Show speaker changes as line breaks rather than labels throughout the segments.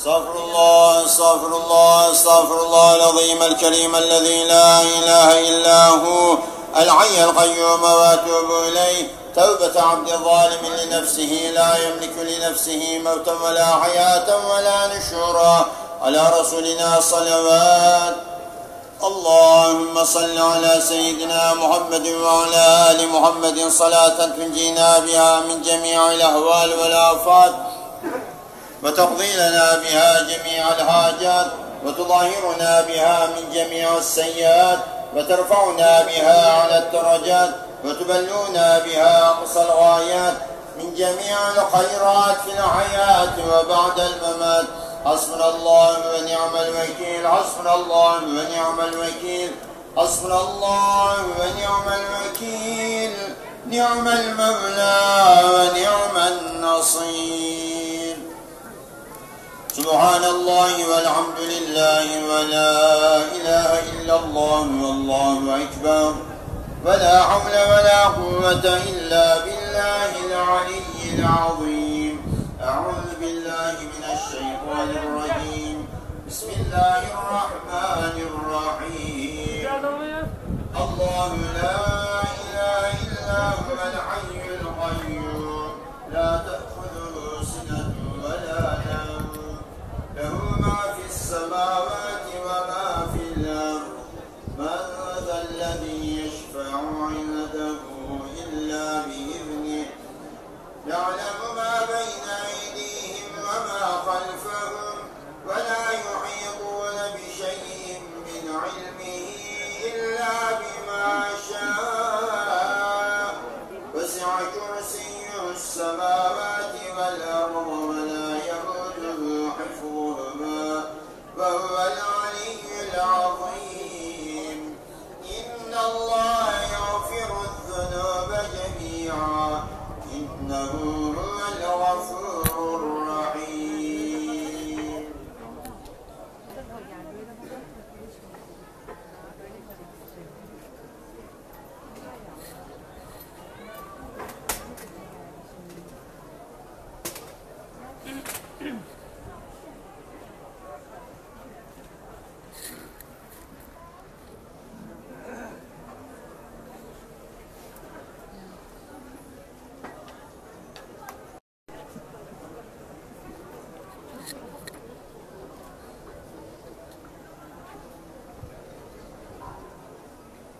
استغفر الله استغفر الله استغفر الله العظيم الكريم الذي لا إله إلا هو الحي القيوم وأتوب إليه. توبة عبد ظالم لنفسه لا يملك لنفسه موتا ولا حياة ولا نشورا. على رسولنا الصلوات. اللهم صل على سيدنا محمد وعلى آل محمد صلاة تنجينا بها من جميع الأهوال والآفات وتقضي لنا بها جميع الحاجات وتطهرنا بها من جميع السيئات وترفعنا بها على الدرجات وتبلغنا بها أقصى الغايات من جميع الخيرات في الحياة وبعد الممات. حسبنا الله ونعم الوكيل حسبنا الله ونعم الوكيل حسبنا الله ونعم الوكيل نعم المولى ونعم النصير. سبحان الله والحمد لله ولا إله إلا الله والله أكبر ولا حول ولا قوة إلا بالله العلي العظيم. أعوذ بالله من الشيطان الرجيم. بسم الله الرحمن الرحيم. الله لا إله إلا هو الحي القيوم لا تأخذه سنة ولا نوم له ما في السماوات وما في الأرض. من ذا الذي يشفع عنده إلا بإذنه يعلم ما بين أيديهم وما خلفهم ولا يحيطون بشيء من علمه إلا بما شاء. وسع كرسيه السماوات والأرض ولا يئوده حفظهما وهو العلي العظيم. إن الله يغفر الذنوب جميعا إنه هو الغفور الرحيم.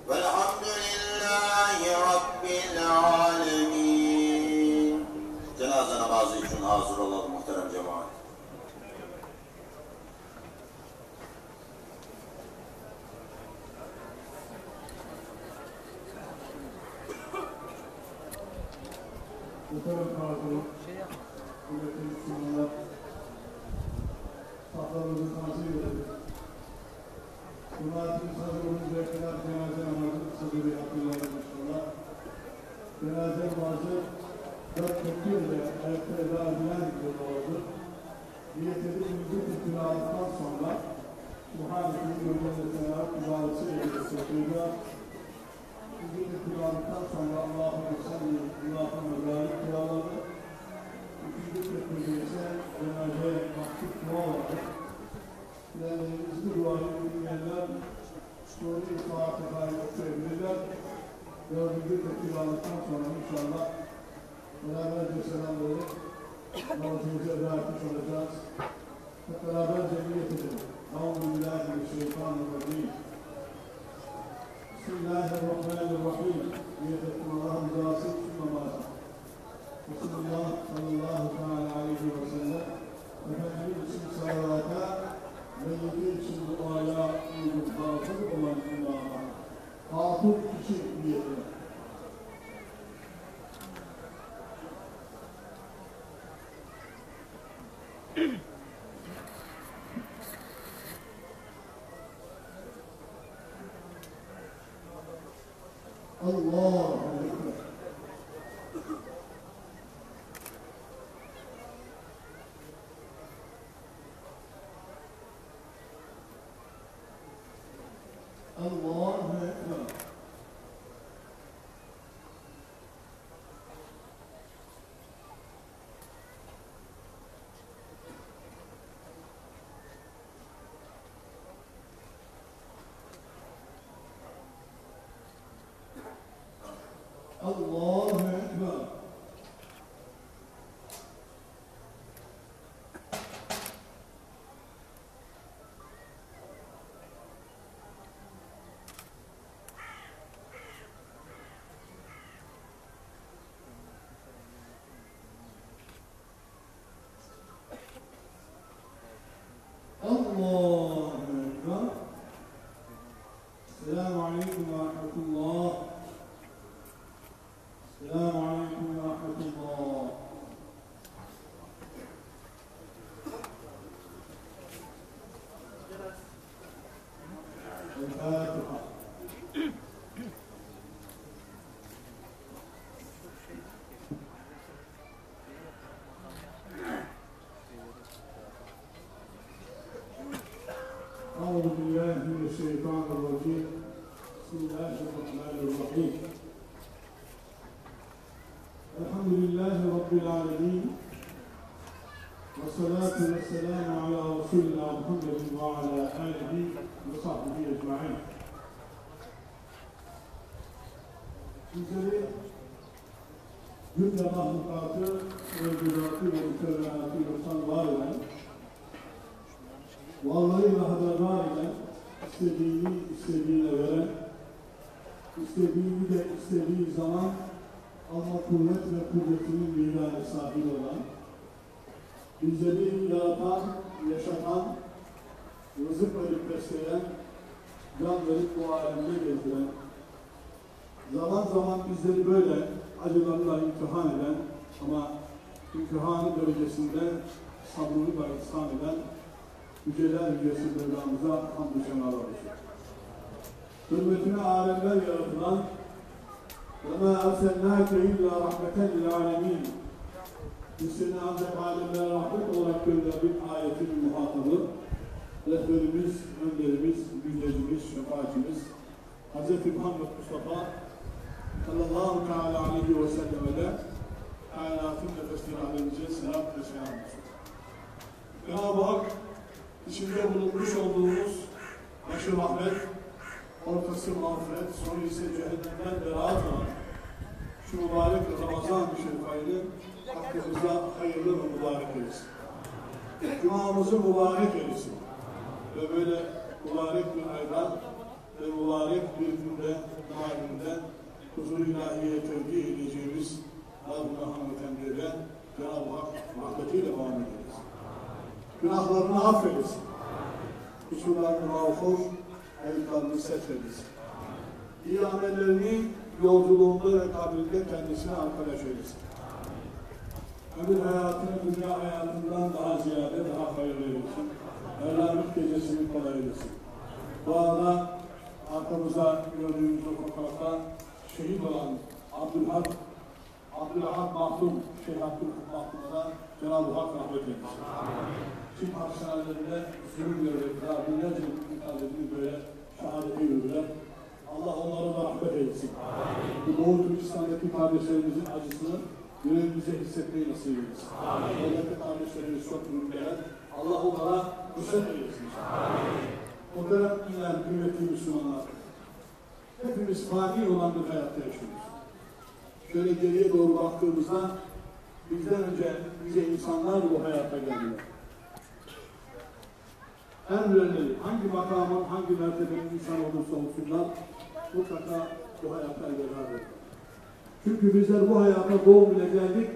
والحمد لله رب العالمين. Cenaze namazı için hazır olalım muhterem cemaat.
Muhterem Kâzı, kıymetli Müslümanlar, saflarımızı tanzim edelim. Cemaatimiz hazır oluncaya kadar cenaze namazı kısa bir hatırlayalım inşallah. Cenaze namazı 4 tekbirle ayakta eda edilen bir namazdır. Niyet edip müzik tekbiri aldıktan sonra Subhaneke'nin göndermesine ibadeti edilmesiyle müzik tekbiri aldıktan sonra Allah'ın salli, Allah'ın mübarek duaları, ikinci tekbiri ise cenazeye mahsus dua olarak hizli duayı dinleyenler Sure-i Fatiha'yı okuyabilirler. Dördüncü tekbir aldıktan sonra inşallah beraberce selam verip namazımızı eda etmiş olacağız. Hep beraberce niyet edelim. Euzubillahimineşşeytanirracim. Bismillahirrahmanirrahim. Niyet ettim Allah'ın rızası için namazı. Resulullah sallallahu aleyhi ve sellem Efendimiz için salavata Meyyidi için duaya uygun hafız olan Allah'a hafız için niyeti. Allahu Ekber. Allahu Ekber. Elhamdülillahi Rabbil alemin. Ve salatu ve selamu ala Resulina Muhammedin ve ala alihi ve sahbihi ecma'in. Bizleri cümle mahlukatı, mevcudatı ve mükerrenatı yoktan var eden, varlığıyla haberdar eden, istediğini istediğine veren, istediğini de istediği zaman alma kuvvet ve kudretinin mihrine sahip olan, bizleri yaratan, yaşatan, rızık verip besleyen, can verip bu alemde gezdiren, zaman zaman bizleri böyle acılarla imtihan eden ama imtihanı derecesinde sabrını ve ihsan eden yüceler yücesi Mevlamıza hamd-ı senalar olsun. Hürmetine alemler yaratılan وَمَا أَرْسَلْنَاكَ إِلَّا رَحْمَةً لِلْعَالَمِينَ Biz seni ancak alemlere rahmet olarak gönderdik ayetin muhatabı, rehberimiz, önderimiz, müjdecimiz, şefaatimiz Hz. Muhammed Mustafa sallallahu teala aleyhi ve selleme de kainatın nefesleri aleyhice selam ve selam olsun. Cenab-ı Hak içinde bulunmuş olduğumuz başı rahmet, ortası mağfiret, sonu ise cehennemden beraat olan şu mübarek Ramazan-ı Şerif ayını hakkımıza hayırlı ve mübarek eylesin. Cuma'mızı mübarek eylesin. Ve böyle mübarek bir aydan ve mübarek bir günde, naiminde huzur-u ilahiye tevdi edeceğimiz Rabbime hamd eden Cenab-ı Hak rahmetiyle devam ederiz. Günahlarını affedesin. Kusurlarını mağfur, ayıplarını setredesin. İyi amellerini yolculuğunda ve kabrinde kendisine arkadaş eylesin. Ömür hayatını dünya hayatından daha ziyade, daha hayırlı eylesin. Evlenlik gecesini kolay eylesin. Bu arada arkamızda gördüğümüz o fotoğrafta şehit olan Abdülhak Mahtum, Şeyh Abdülhak Mahtum'a Cenab-ı Hak rahmet eylesin. Çin hapishanelerinde zulüm görerek daha binlerce kardeşini böyle şehadete yürüdüler. Allah onlara da rahmet eylesin. Bu Doğu Türkistan'daki kardeşlerimizin acısını yüreğimize hissetmeyi nasip eylesin. Oradaki kardeşlerimiz çok ürünler. Allah onlara müsaade eylesin. Muhterem dinler, kıymetli Müslümanlar. Hepimiz fani olan bir hayatta yaşıyoruz. Şöyle geriye doğru baktığımızda bizden önce bize insanlar bu hayata geldiler. En önemli, hangi makamın, hangi mertebenin insan olursa olsunlar mutlaka bu hayata beraber. Çünkü bizler bu hayata doğum ile geldik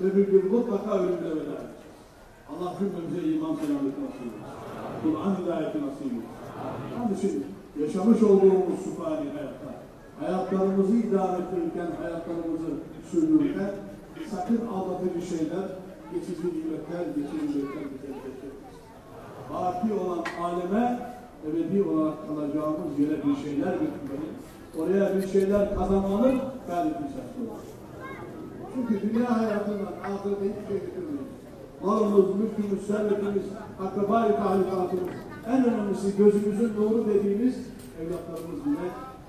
ve bir gün mutlaka ölümle beraber. Allah cümlemize iman selamet nasip etsin. Kur'an hidayeti nasip etsin. Onun için yaşamış olduğumuz şu fani hayatta, hayatlarımızı idame ettirirken, hayatlarımızı sürdürürken sakın aldatıcı şeyler, geçici nimetler, geçici bize bekletmesin. Baki olan aleme, ebedi olarak kalacağımız yere bir şeyler götürmenin, oraya bir şeyler kazanmanın gayretini saçmalıyız. Çünkü dünya hayatından ahirete hiçbir şey götürmeyiz. Malımız, mülkümüz, servetimiz, akraba-i tahrikatımız, en önemlisi gözümüzün nuru dediğimiz evlatlarımız bile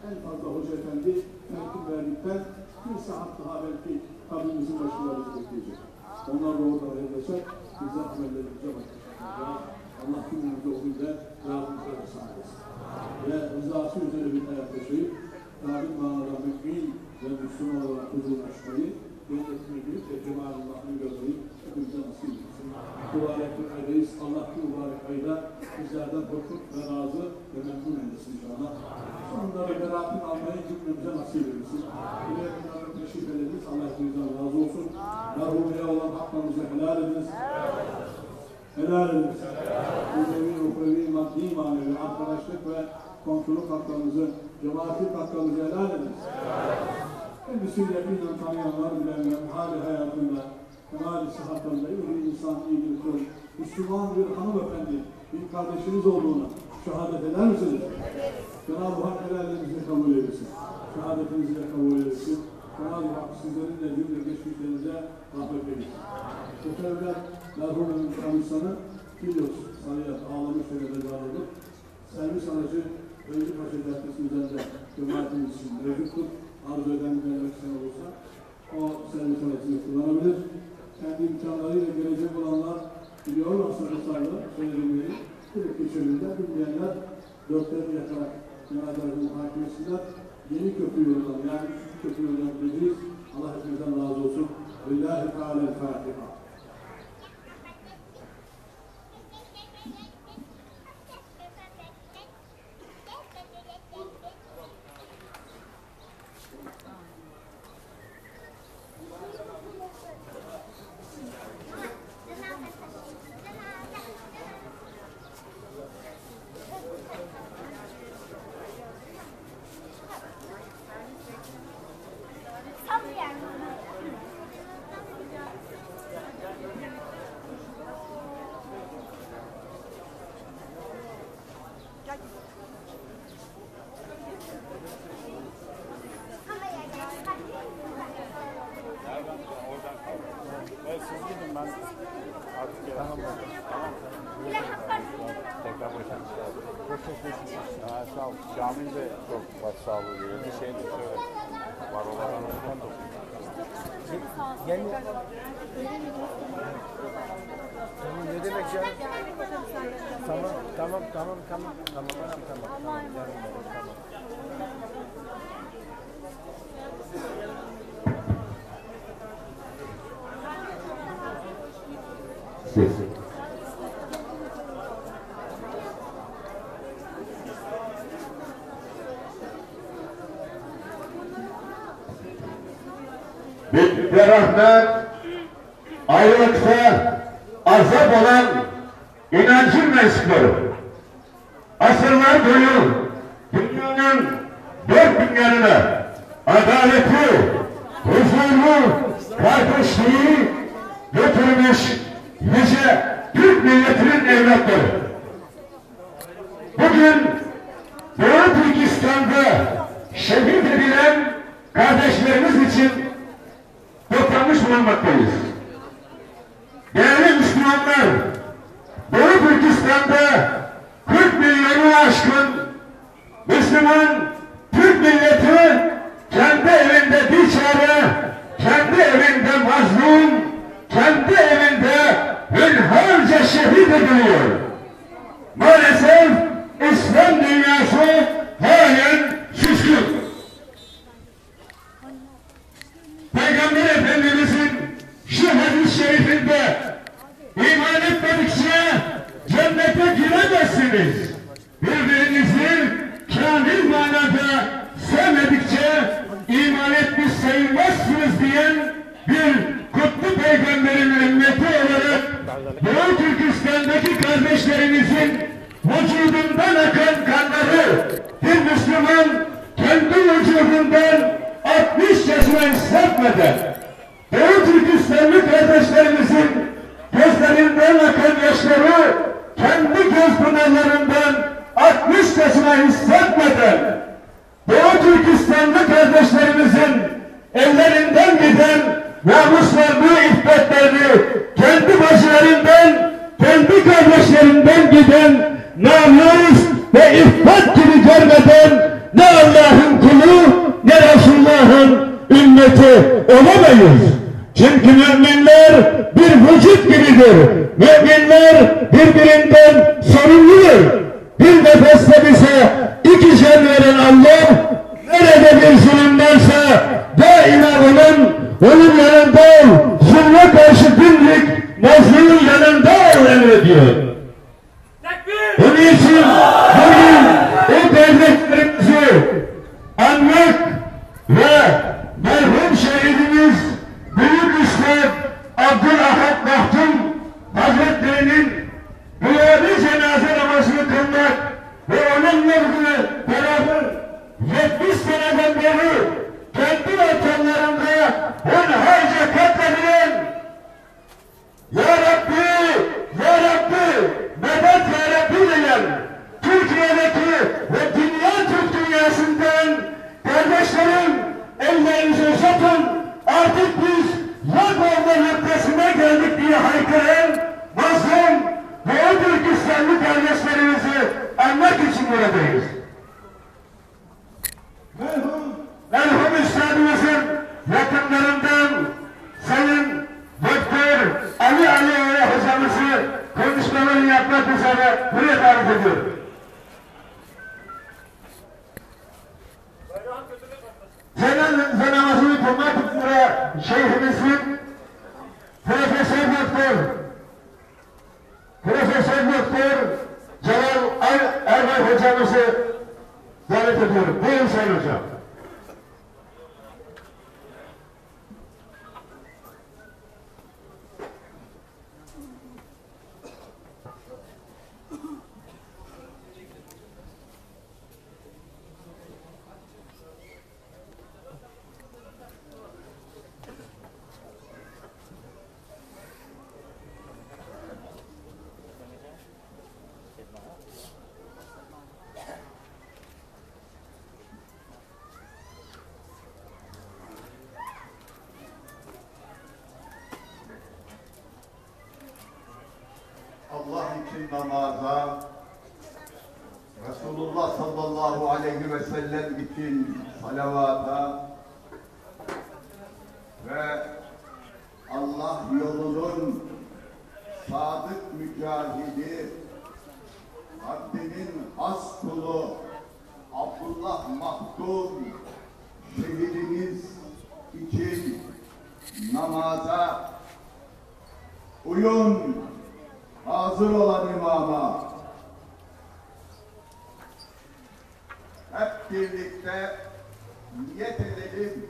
en fazla hoca efendi terkim verdikten bir saat daha belki kabrimizin başında bekleyecek. Onlar da orada ayrılacak, biz de amellerimize başlayacağız. Allah günümüzde o günde yardımcılar sağlasın. Ve rızası üzere bir hayat yaşayıp, Rabbim manada mümin ve Müslüman olarak huzurunu açmayı, cennetine girip de Cemalullah'ını görmeyi hepimize nasip etsin. Mübarek bir aydayız. Allah bu mübarek ayda bizlerden hoşnut ve razı ve memnun eylesin inşallah. Sonunda ve beraatini almayı cümlemize nasip eylesin. Bile bunların teşrif ediniz. Allah hepinizden razı olsun. Merhumeye olan haklarınızı helal ediniz. Helal ediniz. Uzevi, ukrevi, maddi, manevi, arkadaşlık ve komşuluk haklarınızı, cemaatlik haklarınızı helal ediniz. Kendisiyle yakından tanıyanlar, bilenler, hali hayatında, hali sıhhatlarında iyi bir insan, iyi bir kul, Müslüman bir hanımefendi, bir kardeşiniz olduğunu şehadet eder misiniz? Cenab-ı Hak helallerinizi kabul eylesin. Şehadetinizi de kabul eylesin. Cenab-ı Hak sizlerin de cümle geçmişlerinize rahmet eylesin. Muhtemelen merhumenin tanrısanı biliyoruz. Sarıya ağlamış ve mezarlıdır. Servis aracı Beylikpaşa Caddesi üzerinde cemaatimiz için mevcuttur. Arzu eden gelmek isteyen olursa o servis aracını kullanabilir. Kendi imkanlarıyla gelecek olanlar biliyorlarsa ısrarla söylediğimleri direkt geçiriyorlar. Bilmeyenler dörtlerini yakarak cenazelerini takip etsinler. Yeni köprü yolundan yani köprü yolundan gideceğiz. Allah hepimizden razı olsun. Lillahi Teala'l-Fatiha.
Sağ ol. Kamil de çok başsağlığı verildi. Şey de şöyle var olanlardan da
Tamam, ne demek ya? Tamam.
Ve rahmet, ayrılıkta azap olan inancın mensupları. Asırlar boyu dünyanın dört bin yanına adaleti, huzuru, kardeşliği götürmüş yüce Türk milletinin evlatları. Bugün Doğu Türkistan'da şehit edilen kardeşlerimiz için toplanmış bulunmaktayız. Değerli Müslümanlar, Doğu Türkistan'da 40 milyonu aşkın Müslüman Türk milleti kendi evinde biçare, kendi evinde mazlum, kendi evinde hünharca şehit ediliyor. Maalesef İslam dünyası halen suskun. Peygamber Efendimizin şu hadis-i şerifinde iman etmedikçe cennete giremezsiniz. Birbirinizi kamil manada sevmedikçe iman etmiş sayılmazsınız diyen bir kutlu peygamberin ümmeti olarak Doğu Türkistan'daki kardeşlerimizin vücudundan akan kanları bir Müslüman kendi vücudundan 60 yaşına hissetmeden Doğu Türkistanlı kardeşlerimizin gözlerinden akan yaşları kendi göz pınarlarından 60 yaşına hissetmeden Doğu Türkistanlı kardeşlerimizin ellerinden giden namuslarını, iffetlerini kendi bacılarından, kendi kardeşlerinden giden namus ve iffet gibi görmeden ne Allah'ın kulu ne Resulullah'ın ümmeti olamayız. Çünkü müminler bir vücut gibidir. Müminler birbirinden sorumludur. Bir nefeste bize iki can veren Allah nerede bir zulümdense daima onun yanında ol. Zulme karşı dimdik mazlumun yanında ol emrediyor. Bunun için bugün o kardeşlerimizi anmak ve merhum şehidimiz Büyük Üstad Abdülahad Mahdum Hazretleri'nin dualı cenaze namazını kılmak ve onunla beraber 70 seneden beri kendi vatanlarında hunharca katledilen Ya Rabbi, medet Ya Rabbi diyen Türkiye'deki ve dünya Türk dünyasından kardeşlerim ellerinizi uzatın, artık biz yok olma noktasına geldik diye haykıran mazlum Doğu Türkistanlı kardeşlerimizi anmak için buradayız. Merhum Üstadımızın yakınlarından namazını yapmak üzere buraya davet ediyorum. Cenaze namazını kılmak üzere şeyhimizin Profesör Doktor Celal Erbay hocamızı davet ediyorum. Buyurun Sayın Hocam.
Allah için namaza, Resulullah sallallahu aleyhi ve sellem için salavata ve Allah yolunun sadık mücahidi, Rabbimin has kulu Abdullah Mahdum şehidimiz için namaza uyun. Hazır olan imama hep birlikte niyet edelim.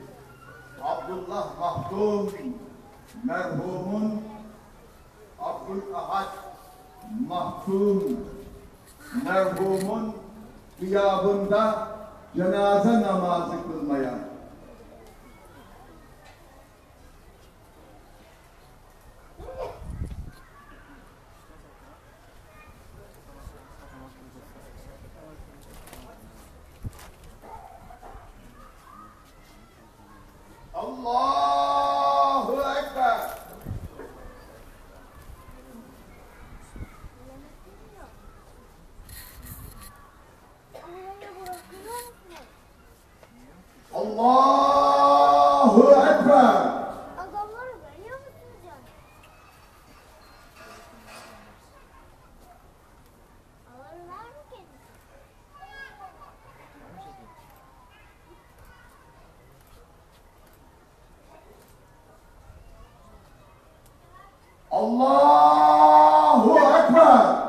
Abdullah Mahdum merhumun Abdülahad Mahdum merhumun gıyabında cenaze namazı kılmaya. Allahu Ekber. Allahu Ekber.
Adamları görüyor musunuz yani? Allah'ın var mı kendisi?
Allahu Ekber.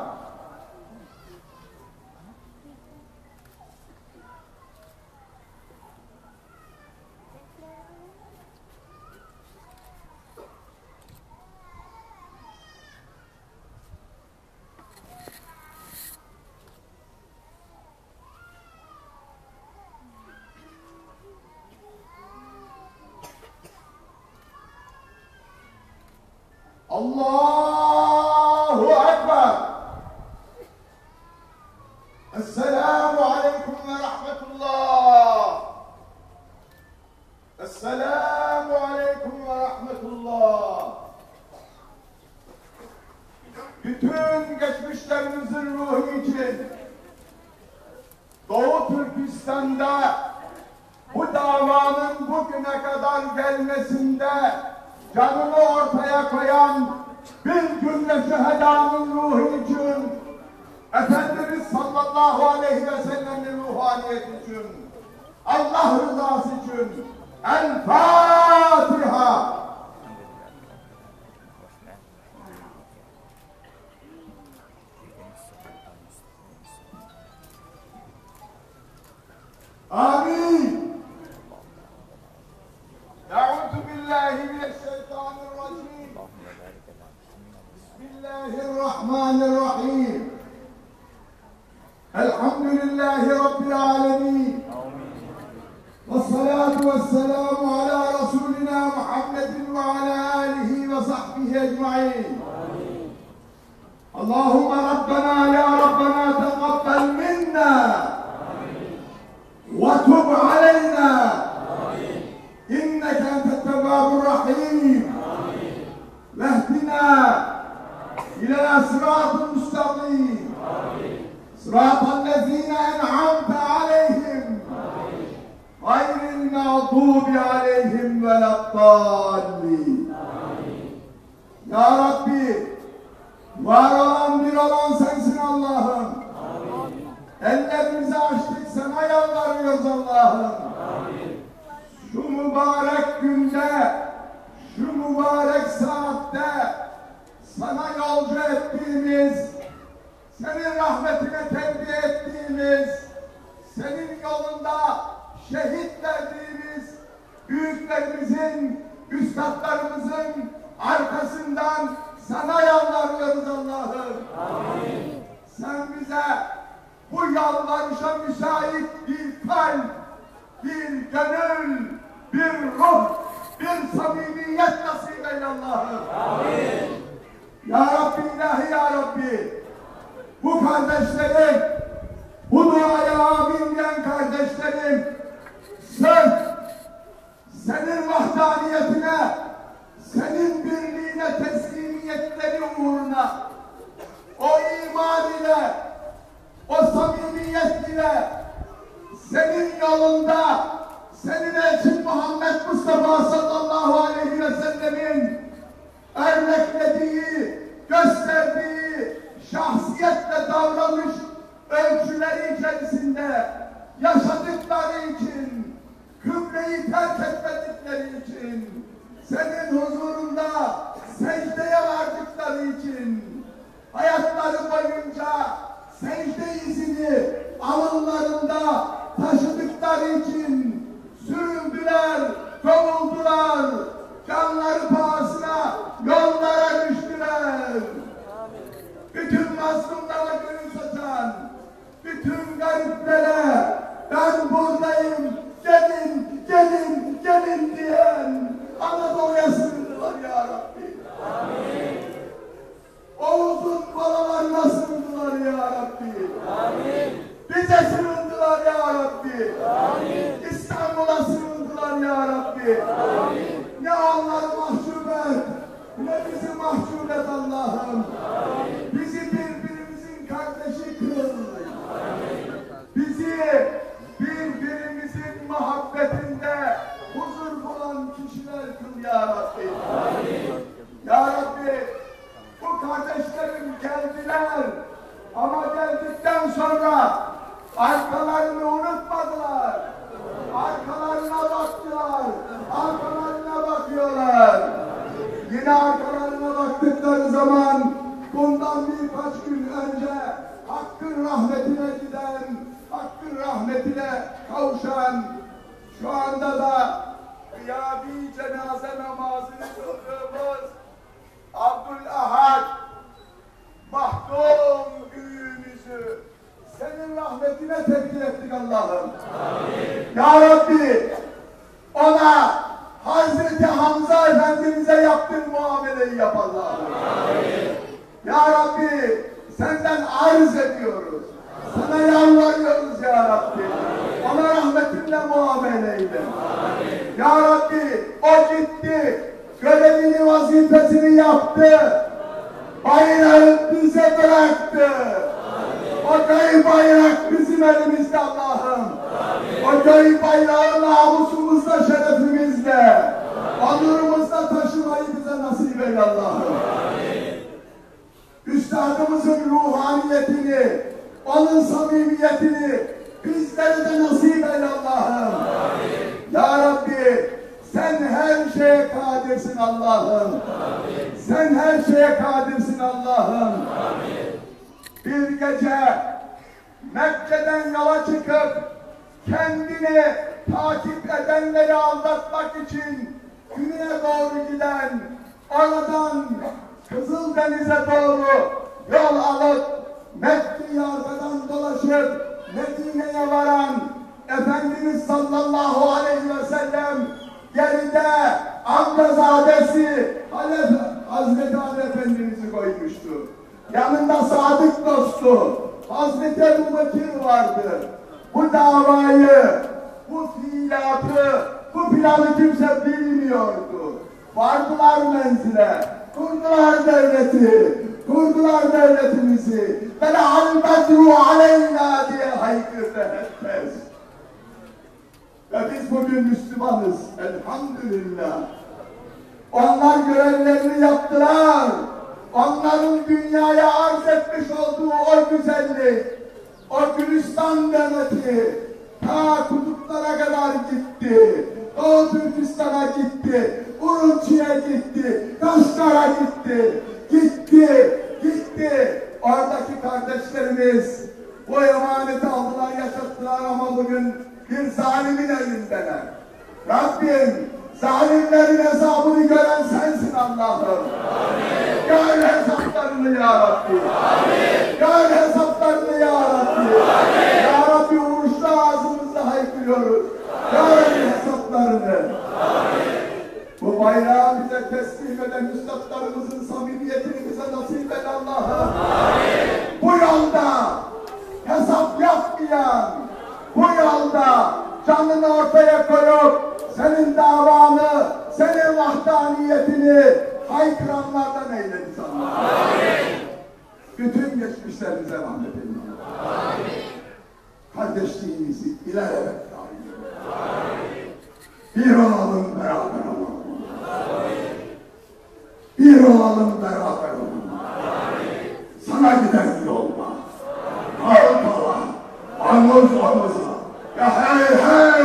Allahu Ekber. Esselamu Aleyküm ve Rahmetullah. Esselamu Aleyküm ve Rahmetullah. Bütün geçmişlerimizin ruhu için Doğu Türkistan'da bu davanın bugüne kadar gelmesinde canını ortaya koyan bir cümle şühedanın ruhu için, Efendimiz sallallahu aleyhi ve sellem'in ruhaniyeti için, Allah rızası için El Fatiha. Amin. Euzu billahi mineşşeytanirracim. Bismillahirrahmanirrahim. Elhamdülillahi Rabbil alemin. Vessalatu vesselamu ala Resulina Muhammedin ve ala alihi ve sahbihi ecmaîn. Allahümme Rabbena ya Rabbena teqabbel minna ve tub aleyna. إنك أنت التواب الرحيم واهدنا إلى صراط المستقيم صراط الذين أنعمت عليهم غير المغضوب عليهم ولا الضالين. Ya Rabbi, var olan bir olan yalvarıyoruz Allah'ım. Şu mübarek günde, şu mübarek saatte sana yolcu ettiğimiz, senin rahmetine tevdi ettiğimiz, senin yolunda şehit verdiğimiz büyüklerimizin, üstadlarımızın arkasından sana yalvarıyoruz Allah'ım. Sen bize bu yalvarışa müsait bir kalp, bir gönül, bir ruh, bir samimiyet nasip eyle Allah'ım. Ya Rabbi, ilahi ya Rabbi, bu kardeşlerim, bu duaya amin diyen kardeşlerim, sırf senin vahdaniyetine, senin birliğine teslimiyetleri uğruna, o iman ile, o samimiyet ile, senin yolunda, senin elçin Muhammed Mustafa sallallahu aleyhi ve sellemin örneklediği, gösterdiği şahsiyetle davranış ölçüleri içerisinde yaşadıkları için, kıbleyi terk etmedikleri için, senin huzurunda secdeye vardıkları için, hayatları boyunca secde izini alınlarında taşıdıkları için sürüldüler, kovuldular, canları pahasına yollara düştüler. Bütün mazlumlara gönül saçan, bütün gariplere ben buradayım, gelin, gelin, gelin diyen Anadolu'ya sığındılar ya Rabbi. Oğuz'un balalarına sığındılar ya Rabbi. Bize sığındılar ya Rabbi. İstanbul'a sığındılar ya Rabbi. Ne onları mahcup et, ne bizi mahcup et Allah'ım. Bizi birbirimizin kardeşi kıl. Bizi birbirimizin muhabbetinde huzur bulan kişiler kıl ya Rabbi. Ya Rabbi, bu kardeşlerim geldiler ama geldikten sonra arkalarını unutmadılar. Arkalarına baktılar, arkalarına bakıyorlar. Yine arkalarına baktıkları zaman bundan birkaç gün önce Hakk'ın rahmetine giden, Hakk'ın rahmetine kavuşan, şu anda da gıyabi cenaze namazını kıldığımız Abdülahad mahdum büyüğümüzü senin rahmetine tevkil ettik Allah'ım. Ya Rabbi, ona Hazreti Hamza Efendimiz'e yaptığın muameleyi yap Allah'ım. Ya Rabbi, senden arz ediyoruz. Sana yalvarıyoruz ya Rabbi. Ona rahmetinle muamele eyle. Ya Rabbi, o gitti, görevini, vazifesini yaptı. Bayrağı bize bıraktı. O göğü bayrak bizim elimizde Allah'ım. O göğü bayrağı namusumuzda, şerefimizde, onurumuzda taşımayı bize nasip eyle Allah'ım. Üstadımızın ruhaniyetini, onun samimiyetini bizlere de nasip eyle Allah'ım. Ya Rabbi, sen her şeye kadirsin Allah'ım. Sen her şeye kadirsin Allah'ım. Bir gece Mekke'den yola çıkıp kendini takip edenleri aldatmak için güneye doğru giden, oradan Kızıldeniz'e doğru yol alıp Mekke'yi arkadan dolaşıp Medine'ye varan Efendimiz sallallahu aleyhi ve sellem geride amcazadesi Hazreti Ali Efendimiz'i koymuştu. Yanında sadık dostu Hazreti Ebu Bekir vardı. Bu davayı, bu fiilatı, bu planı kimse bilmiyordu. Vardılar menzile, kurdular devleti, kurdular devletimizi. Bela'al bedru aleyna diye haykırdı herkes. Ve biz bugün Müslümanız, elhamdülillah. Onlar görevlerini yaptılar. Onların dünyaya arz etmiş olduğu o güzellik, o Gülistan devleti, ta kutuplara kadar gitti. Doğu Türkistan'a gitti. Urumçi'ye gitti. Kaşgar'a gitti. Gitti. Oradaki kardeşlerimiz bu emaneti aldılar, yaşattılar ama bugün bir zalimin elindeler. Rabbim zalimlerin hesabını gören sensin Allah'ım. Gör hesaplarını ya Rabbi. Gör hesaplarını ya Rabbi. Ya Rabbi vuruşla ağzımızda haykırıyoruz. Gör hesaplarını. Bu bayrağı bize teslim eden üstadlarımızın samimiyetini bize nasip et Allah'ım. Bu yolda hesap yapmayan, bu yolda canını ortaya koyup senin davanı, senin vahdaniyetini haykıranlardan eyle bizi Allah'ım. Bütün geçmişlerimize rahmet eyle. Kardeşliğimizi ilerlemek daim. Bir olalım, beraber olalım. Bir olalım, beraber olalım. Sana giden yolda. Avrupalı, omuz-omuza. Ya hey!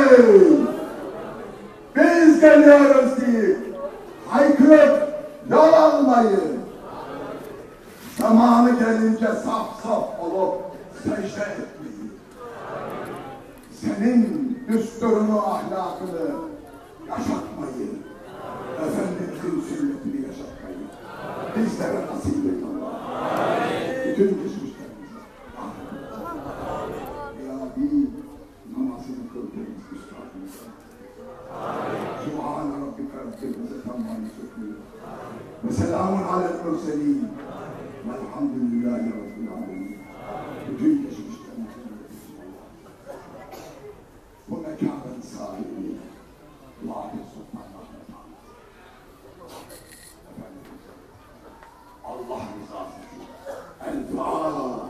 Biz geliyoruz deyip, haykırıp yol almayı, zamanı gelince saf olup secde etmeyi, senin düsturunu, ahlakını yaşatmayı, Efendimizin sünnetini yaşatmayı bizlere nasip et Allah. Bütün geçmişlerimize. Ya Rabbi, namazını kıldığımız üstadımıza. Subhane Rabbike Rabbil İzzeti amma yasifun. Ve selamun alel murselin. Velhamdülillahi Rabbil alemin. Bütün geçmişlerimize. Bu mekanın sahibi Vahid Sultan Ahmet Han. Efendimiz, Allah rızası için El-Fatiha.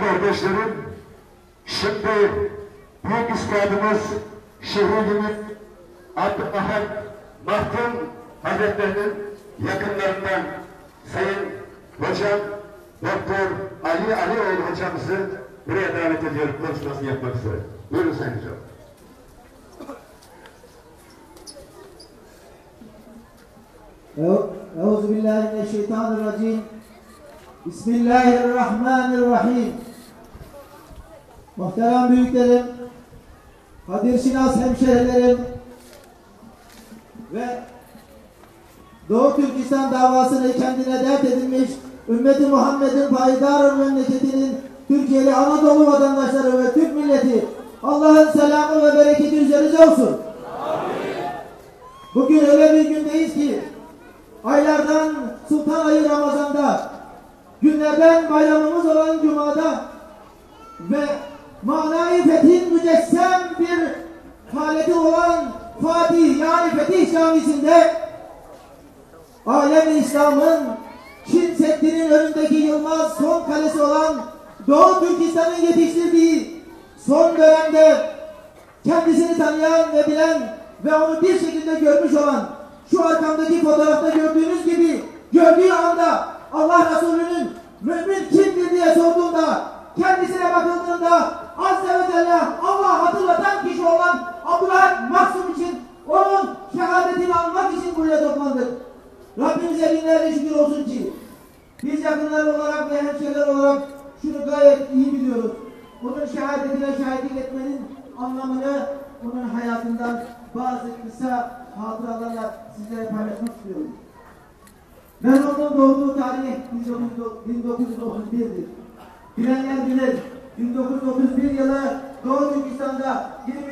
Kardeşlerim, şimdi büyük üstadımız şehidimiz Abdülahad Mahdum Hazretlerinin yakınlarından Sayın Hocam Doktor Ali Alioğlu hocamızı buraya davet ediyorum konuşmasını yapmak üzere. Buyurun Sayın Hocam.
Euzubillahimineşşeytanirracim. Bismillahirrahmanirrahim. Muhterem büyüklerim, kadirşinas hemşehrilerim ve Doğu Türkistan davasını kendine dert edinmiş ümmeti Muhammed'in payidar memleketinin Türkiye'li Anadolu vatandaşları ve Türk milleti, Allah'ın selamı ve bereketi üzerinize olsun. Amin. Bugün öyle bir gündeyiz ki aylardan Sultan ayı Ramazan'da, günlerden bayramımız olan Cuma'da ve manayı fethin mücessem bir haleti olan Fatih yani Fetih Camisi'nde alem-i İslam'ın Çin Seddi'nin önündeki yılmaz son kalesi olan Doğu Türkistan'ın yetiştirdiği son dönemde kendisini tanıyan ve bilen ve onu bir şekilde görmüş olan şu arkamdaki fotoğrafta gördüğünüz gibi gördüğü anda Allah Resulü'nün mümin kimdir diye sorduğunda kendisine bakıldığında Azze ve Celle Allah hatırlatan kişi olan Abdülahad Maksum için onun şehadetini almak için buraya toplandık. Rabbimize binlerce şükür olsun ki biz yakınlar olarak ve hemşehriler olarak şunu gayet iyi biliyoruz. Bunun şehadetine şahitlik etmenin anlamını onun hayatından bazı kısa hatıralarla sizlere paylaşmak istiyorum. Merhum'un doğduğu tarih 1931'dir. Bilenler bilir. 1931 yılı Doğu Türkistan'da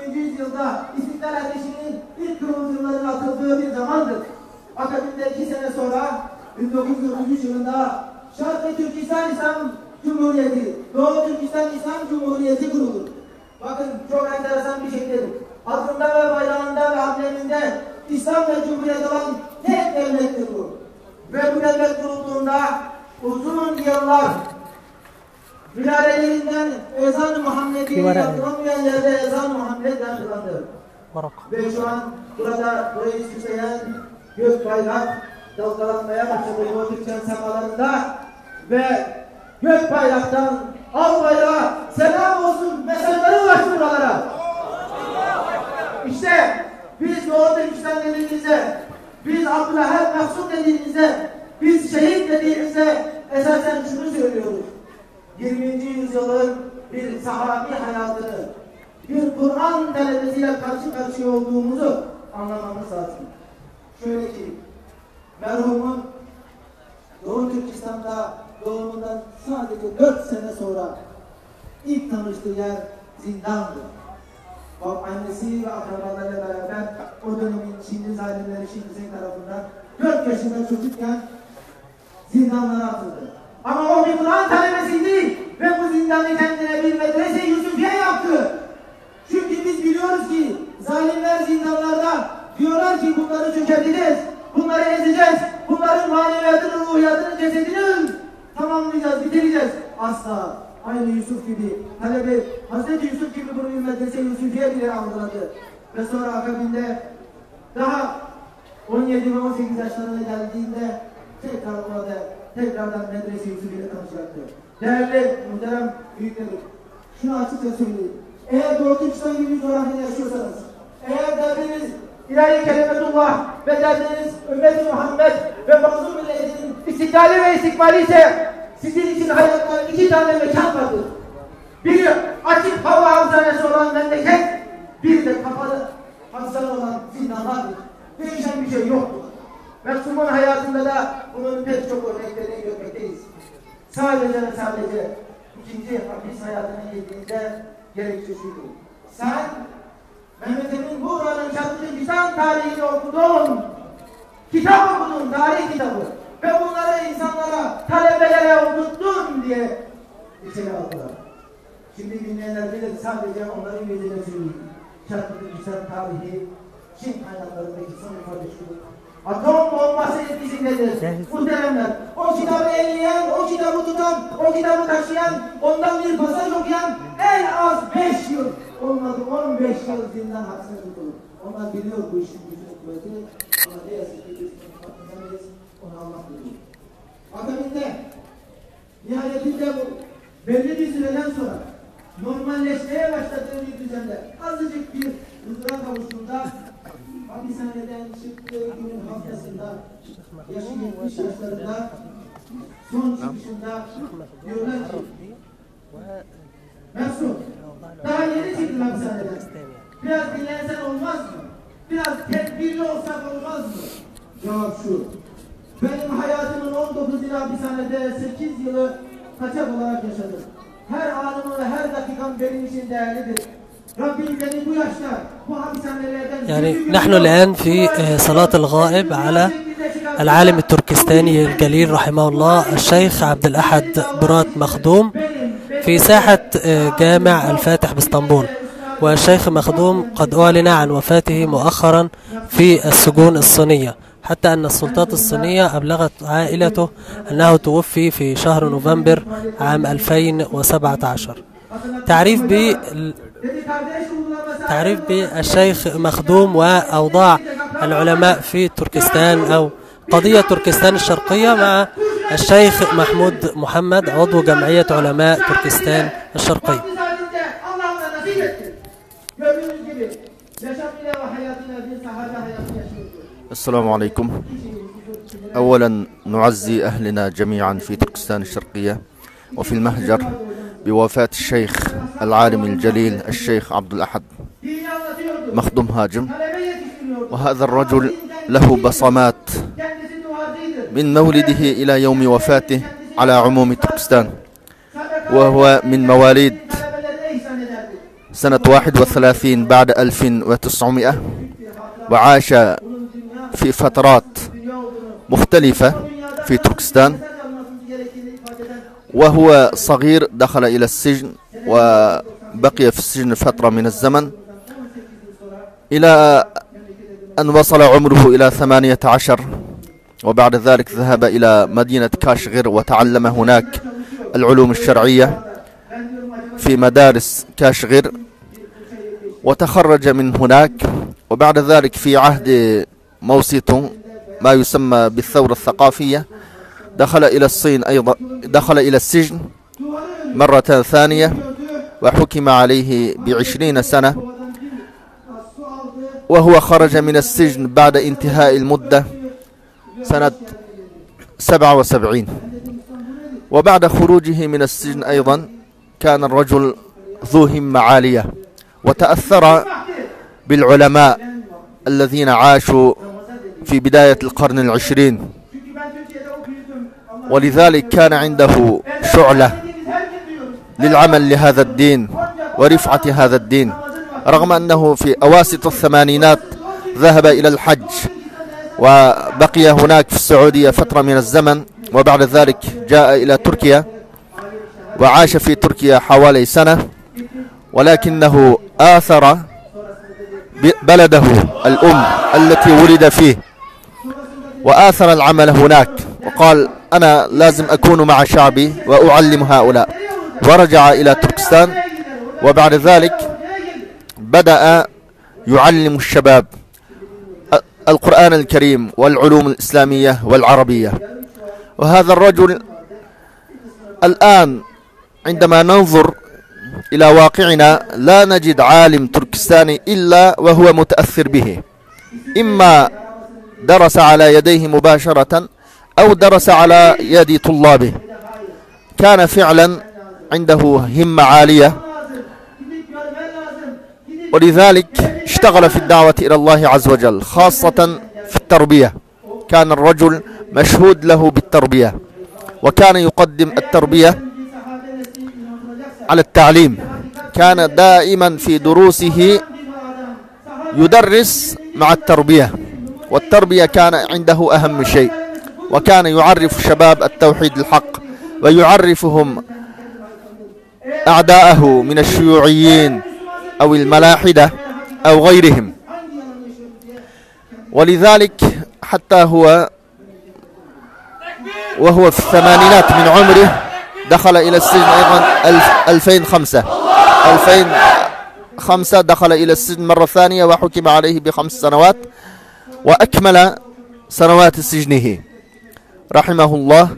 20. yüzyılda İstiklal Ateşi'nin ilk kıvılcımlarının atıldığı bir zamandır. Akabinde 2 sene sonra 1943 yılında Şarkı Türkistan İslam Cumhuriyeti, Doğu Türkistan İslam Cumhuriyeti kurulur. Bakın çok enteresan bir şeydir. Adında ve bayrağında ve ambleminde İslam ve Cumhuriyet olan tek devlettir bu. Ve bu devlet kurulduğunda uzun yıllar minarelerinden ezan-ı Muhammed'i yapılamayan yerde ezan-ı Muhammed yankılandı. Ve şu an burayı süsleyen gök bayrak dalgalanmaya başladı Doğu Türkistan semalarında ve gök bayraktan al bayrağı selam olsun mesajları ulaştı buralara. İşte biz Doğu Türkistan dediğimizde, biz Abdülahad Mahsud dediğimizde, biz şehit dediğimizde esasen şunu söylüyoruz. 20. yüzyılın bir sahabi hayatını, bir Kur'an talebesiyle karşı karşıya olduğumuzu anlamamız lazım. Şöyle ki, merhumun Doğu Türkistan'da doğumundan sadece 4 sene sonra ilk tanıştığı yer zindandı. Annesi ve akrabalarıyla beraber o dönemin Çinli zalimleri Çinli tarafından 4 yaşında çocukken zindanlara atıldı. Ama o bir Kur'an talebesiydi ve bu zindanı kendine bir medrese Yusufiye yaptı. Çünkü biz biliyoruz ki zalimler zindanlarda diyorlar ki bunları çökerteceğiz, bunları ezeceğiz, bunların maneviyatını, ruhiyatını, cesedini tamamlayacağız, bitireceğiz. Asla. Aynı Yusuf gibi, talebe Hazreti Yusuf gibi bunu bir medrese Yusufiye bile algıladı. Ve sonra akabinde daha 17 ve 18 yaşlarına geldiğinde tekrardan medrese Yusufiye tanışacaktı. Değerli muhterem büyüklerim, şunu açıkça söyleyeyim. Eğer Doğu Türkistan gibi bir coğrafyada yaşıyorsanız, eğer derdiniz İlahi Kelimetullah ve derdiniz Ümmet-i Muhammed ve mazlum milletinin istiklali ve istikbali ise sizin için hayatta 2 tane mekan vardır. Biri açık hava hapishanesi olan memleket, bir de kapalı hapishane olan zindanlardır. Değişen bir şey yoktur. Meksumun hayatında da bunun pek çok örneklerini görmekteyiz. Sadece ve sadece ikinci hapis hayatına girdiğinde gerekçe şuydu. Sen Mehmet Emin Buğra'nın Şarkı Türkistan tarihini okudun. Kitap okudun, tarih kitabı. Ve bunları insanlara, talebelere okuttun diye içeri aldılar. Şimdi dinleyenler bilir, sadece onların gözüyle söyleyeyim. Şarkı Türkistan tarihi, Çin kaynaklarındaki son ifade şudur. Atom bombası etkisindedir. Muhteremler, o kitabı elleyen, o kitabı tutan, o kitabı taşıyan, ondan bir pasaj okuyan en az 5 yıl, olmadı 15 yıl zindan hapsine tutulur. Onlar biliyor bu işin gücünü kuvvetini, ama ne yazık ki biz farkındayız, onu Allah biliyor. Akabinde, nihayetinde bu belli bir süreden sonra normalleşmeye başladığı bir düzende azıcık bir huzura kavuştuğunda hapishaneden çıktığı günün haftasında yaşı 70 yaşlarında son çıkışında diyorlar ki Mesut, daha yeni çıktın hapishaneden. Biraz dinlensen olmaz mı? Biraz tedbirli olsak olmaz mı? Cevap şu. Benim hayatımın 19 yıl hapishanede 8 yılı kaçak olarak yaşadım. Her anımı ve her dakikam benim için değerlidir.
يعني نحن الآن في صلاة الغائب على العالم التركستاني الجليل رحمه الله الشيخ عبد الأحد برات مخدوم في ساحة جامع الفاتح باسطنبول. والشيخ مخدوم قد أعلن عن وفاته مؤخرا في السجون الصينية، حتى أن السلطات الصينية أبلغت عائلته أنه توفي في شهر نوفمبر عام 2017. تعريف بالشيخ مخدوم وأوضاع العلماء في تركستان أو قضية تركستان الشرقية مع الشيخ محمود محمد عضو جمعية علماء تركستان الشرقية.
السلام عليكم. أولا نعزي أهلنا جميعا في تركستان الشرقية وفي المهجر بوفاة الشيخ العالم الجليل الشيخ عبد الأحد مخدوم هاجم. وهذا الرجل له بصمات من مولده إلى يوم وفاته على عموم تركستان، وهو من مواليد سنة 31 بعد 1900، وعاش في فترات مختلفة في تركستان. وهو صغير دخل إلى السجن وبقي في السجن فترة من الزمن إلى أن وصل عمره إلى 18، وبعد ذلك ذهب إلى مدينة كاشغر وتعلم هناك العلوم الشرعية في مدارس كاشغر وتخرج من هناك. وبعد ذلك في عهد موسيتو ما يسمى بالثورة الثقافية دخل إلى الصين أيضا، دخل إلى السجن مرة ثانية وحكم عليه ب20 سنة، وهو خرج من السجن بعد انتهاء المدة سنة 77. وبعد خروجه من السجن أيضا كان الرجل ذو همة عالية وتأثر بالعلماء الذين عاشوا في بداية القرن ال20، ولذلك كان عنده شعلة للعمل لهذا الدين ورفعة هذا الدين، رغم أنه في أواسط الثمانينات ذهب إلى الحج وبقي هناك في السعودية فترة من الزمن، وبعد ذلك جاء إلى تركيا وعاش في تركيا حوالي سنة، ولكنه آثر بلده الأم التي ولد فيه وآثر العمل هناك، وقال أنا لازم أكون مع شعبي وأعلم هؤلاء، ورجع إلى تركستان. وبعد ذلك بدأ يعلم الشباب القرآن الكريم والعلوم الإسلامية والعربية. وهذا الرجل الآن عندما ننظر إلى واقعنا لا نجد عالم تركستاني إلا وهو متأثر به، إما درس على يديه مباشرة أو درس على يد طلابه. كان فعلا عنده همة عالية، ولذلك اشتغل في الدعوة إلى الله عز وجل خاصة في التربية. كان الرجل مشهود له بالتربية، وكان يقدم التربية على التعليم. كان دائما في دروسه يدرس مع التربية، والتربية كان عنده أهم شيء، وكان يعرف شباب التوحيد الحق ويعرفهم أعداءه من الشيوعيين أو الملاحدة أو غيرهم. ولذلك حتى وهو في الثمانينات من عمره دخل إلى السجن أيضا 2005 دخل إلى السجن مرة ثانية وحكم عليه ب5 سنوات، وأكمل سنوات سجنه رحمه الله.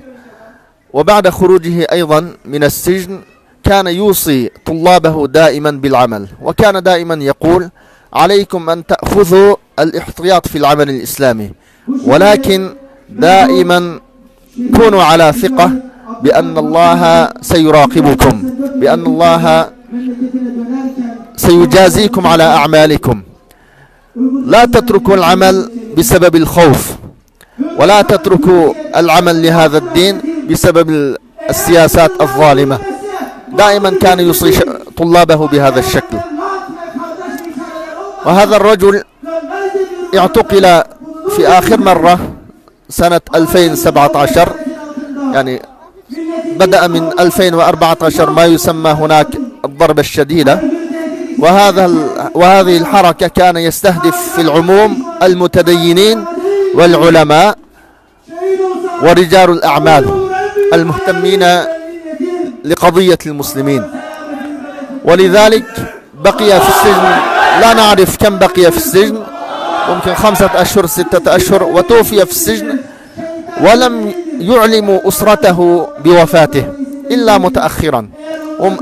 وبعد خروجه أيضا من السجن كان يوصي طلابه دائما بالعمل، وكان دائما يقول عليكم أن تأخذوا الاحتياط في العمل الإسلامي، ولكن دائما كونوا على ثقة بأن الله سيراقبكم، بأن الله سيجازيكم على أعمالكم. لا تتركوا العمل بسبب الخوف، ولا تتركوا العمل لهذا الدين بسبب السياسات الظالمة. دائما كان يوصي طلابه بهذا الشكل. وهذا الرجل اعتقل في آخر مرة سنة 2017، يعني بدأ من 2014 ما يسمى هناك الضربة الشديدة. وهذه الحركة كان يستهدف في العموم المتدينين والعلماء ورجال الأعمال المهتمين لقضية المسلمين. ولذلك بقي في السجن، لا نعرف كم بقي في السجن، ممكن 5 أشهر 6 أشهر، وتوفي في السجن ولم يعلموا أسرته بوفاته إلا متأخرا. هم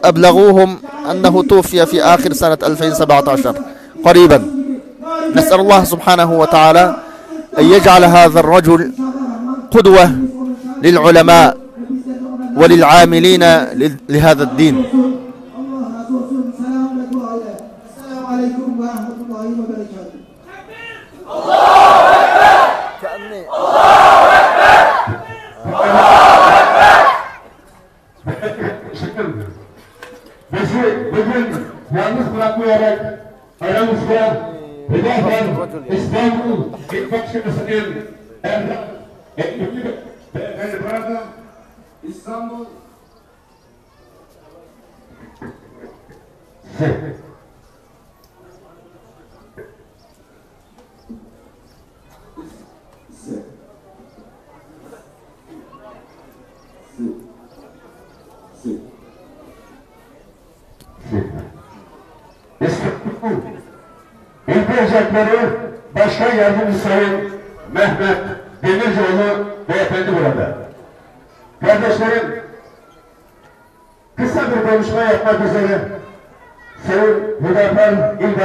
أبلغوهم أنه توفي في آخر سنة 2017 قريبا. نسأل الله سبحانه وتعالى أن يجعل هذا الرجل قدوة للعلماء وللعاملين لهذا الدين.
السلام عليكم ورحمة الله وبركاته.
Bizi bugün yalnız bırakmayarak aramızda hedefen İstanbul İl Başkanı'nın Beyefendi burada İstanbul İstanbul İlk Ocakları Başkan Yardımcısı Sayın Mehmet Demircioğlu Beyefendi burada. Kardeşlerim, kısa bir konuşma yapmak üzere Sayın Hüdapar İl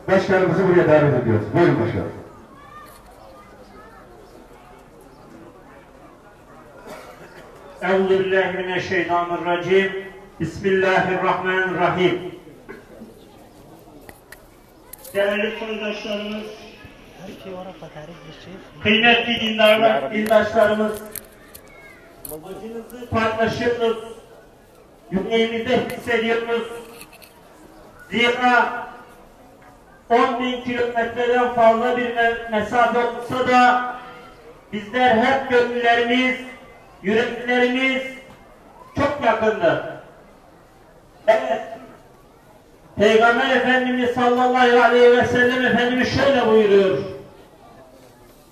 Başkanımızı buraya davet ediyoruz. Buyurun başkanım.
Euzubillahimineşşeytanirracim. Bismillahirrahmanirrahim. Değerli soydaşlarımız, kıymetli dindaşlarımız, acınızı paylaşıyoruz, yüreğimizde hissediyoruz. Zira 10.000 kilometreden fazla bir mesafe olsa da bizler hep gönüllerimiz, yüreklerimiz çok yakındı. Evet, Peygamber Efendimiz sallallahu aleyhi ve sellem Efendimiz şöyle buyuruyor: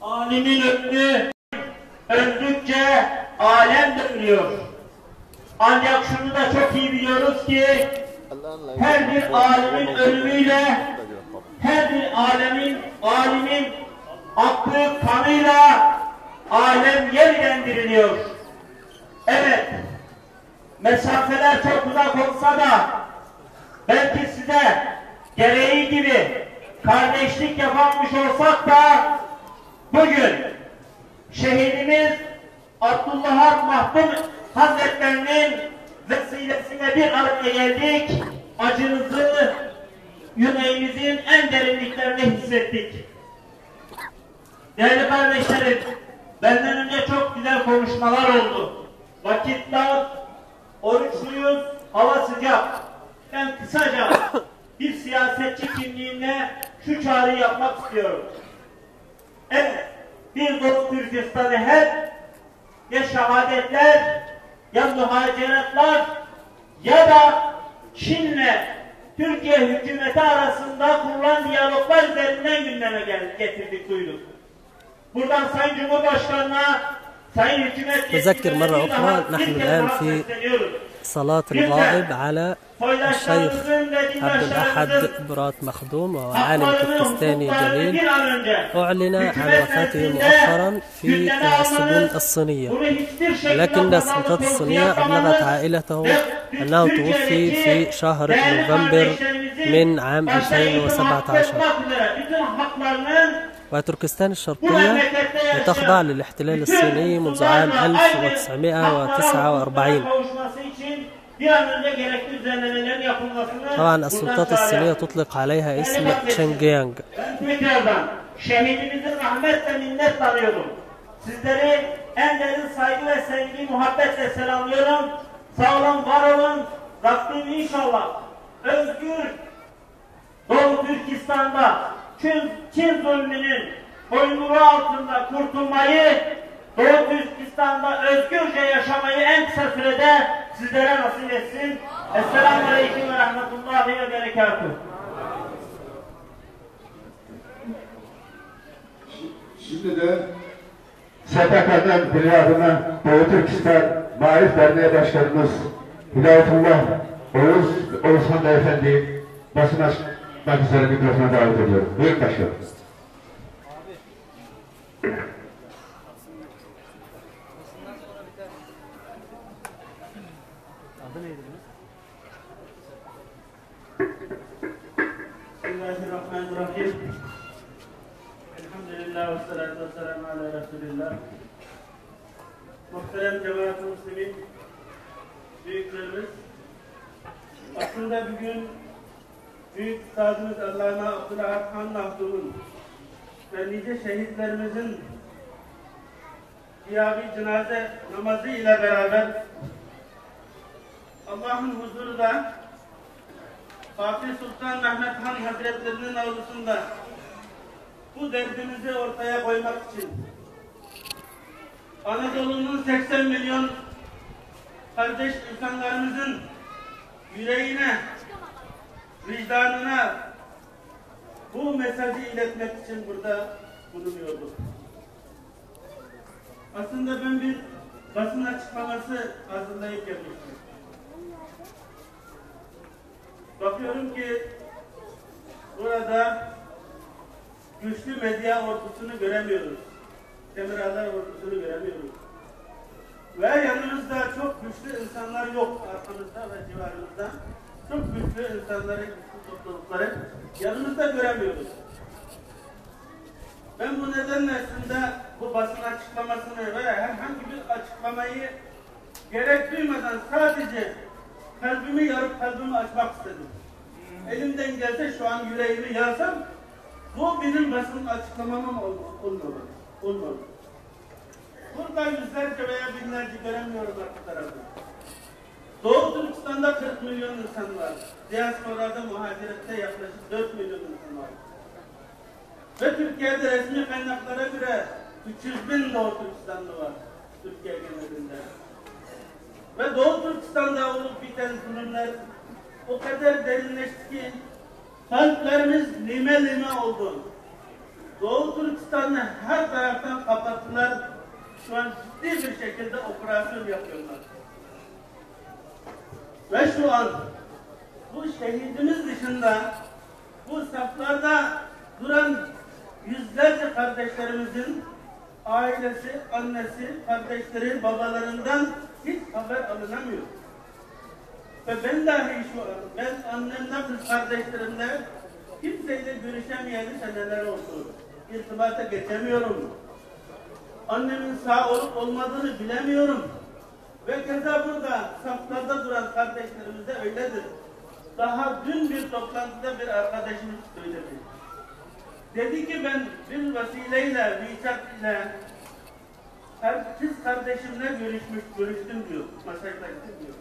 alimin ömrü öldükçe alem de ölüyor. Ancak şunu da çok iyi biliyoruz ki her bir alimin ölümüyle, her bir alimin aklı kanıyla alem yeniden diriliyor. Evet, mesafeler çok uzak olsa da belki size gereği gibi kardeşlik yapmış olsak da bugün şehidimiz Abdullah Mahdum Hazretlerinin vesilesiyle bir araya geldik. Acınızı yüreğimizin en derinliklerine hissettik. Değerli kardeşlerim, benden önce çok güzel konuşmalar oldu. Vakit dar, oruçluyuz, hava sıcak. Ben kısaca bir siyasetçi kimliğimle şu çağrıyı yapmak istiyorum. Evet, bir Doğu Türkistan'ı hep ya şehadetler, ya muhaciratlar ya da Çin'le Türkiye hükümeti arasında kurulan diyaloglar üzerinden gündeme getirdik, duyduk. Buradan Sayın Cumhurbaşkanı'na, Sayın Hükümet
نذكر مرة أخرى نحن الآن في صلاة الغائب على الشيخ عبد الأحد برات مخدوم وهو عالم تركستاني جليل أعلن عن وفاته مؤخرا في السجون الصينية، لكن السلطات الصينية أبلغت عائلته أنه توفي في شهر نوفمبر من عام 2017. وتركستان الشرقية تخضع للاحتلال الصيني منذ عام 1949. طبعا السلطات الصينية تطلق عليها اسم شينجيانج.
Şehidimizin rahmetle minnetle anıyorum. Sizleri en derin saygı ve sevgi, muhabbetle selamlıyorum. Sağ olun, var olun. Rabbim inşallah özgür Doğu Türkistan'da Çin zulmünün boyunduruğu altında kurtulmayı, Doğu Türkistan'da özgürce yaşamayı en kısa sürede sizlere nasip etsin. Esselamu Aleyküm ve Rahmetullahi ve Berekatuhu.
Şimdi de
STK'dan biri adına Doğu Türkistan Maarif Derneği Başkanımız Hidayetullah Oğuzhan Beyefendi basın açmak üzere mikrofona davet ediyorum. Buyurun başkanım.
Bismillahirrahmanirrahim. Elhamdülillah ve salatu ve selamu ala Resulillah. Muhterem cemaat-ı muslimin, büyüklerimiz, aslında bugün büyük üstadımız Allame Abdülahad Han Mahdum'un ve nice şehitlerimizin gıyabi cenaze namazı ile beraber Allah'ın huzurunda Fatih Sultan Mehmet Han Hazretlerinin avlusunda bu derdimizi ortaya koymak için Anadolu'nun 80 milyon kardeş insanlarımızın yüreğine, vicdanına bu mesajı iletmek için burada bulunuyorduk. Aslında ben bir basın açıklaması hazırlayıp gelmiştim. Bakıyorum ki burada güçlü medya ordusunu göremiyoruz. Demirağlar ordusunu göremiyoruz. Ve yanımızda çok güçlü insanlar yok arkamızda ve civarımızda. Çok güçlü insanları, güçlü toplulukları yanımızda göremiyoruz. Ben bu nedenle aslında bu basın açıklamasını veya herhangi bir açıklamayı gerek duymadan sadece kalbimi yarıp kalbimi açmak istedim. Elimden gelse şu an yüreğimi yarsam bu benim basın açıklamam olmalı. Burada yüzlerce veya binlerce göremiyorum arka tarafı. Doğu Türkistan'da 40 milyon insan var. Diasporada, muhacirette yaklaşık 4 milyon insan var. Ve Türkiye'de resmi kaynaklara göre 300 bin Doğu Türkistanlı var. Türkiye genelinde. Ve Doğu Türkistan'da olup biten zulümler o kadar derinleşti ki kalplerimiz lime lime oldu. Doğu Türkistan'ı her taraftan kapattılar. Şu an ciddi bir şekilde operasyon yapıyorlar. Ve şu an bu şehidimiz dışında bu saflarda duran yüzlerce kardeşlerimizin ailesi, annesi, kardeşleri, babalarından hiç haber alınamıyor. Ve ben dahi şu an, ben annemle, kız kardeşlerimle kimseyle görüşemeyeli seneler oldu. İrtibata geçemiyorum. Annemin sağ olup olmadığını bilemiyorum. Ve keza burada saflarda duran kardeşlerimiz de öyledir. Daha dün bir toplantıda bir arkadaşımız söyledi. Dedi ki ben bir vesileyle, WeChat ile kız kardeşimle görüştüm diyor, mesajlaştım diyor.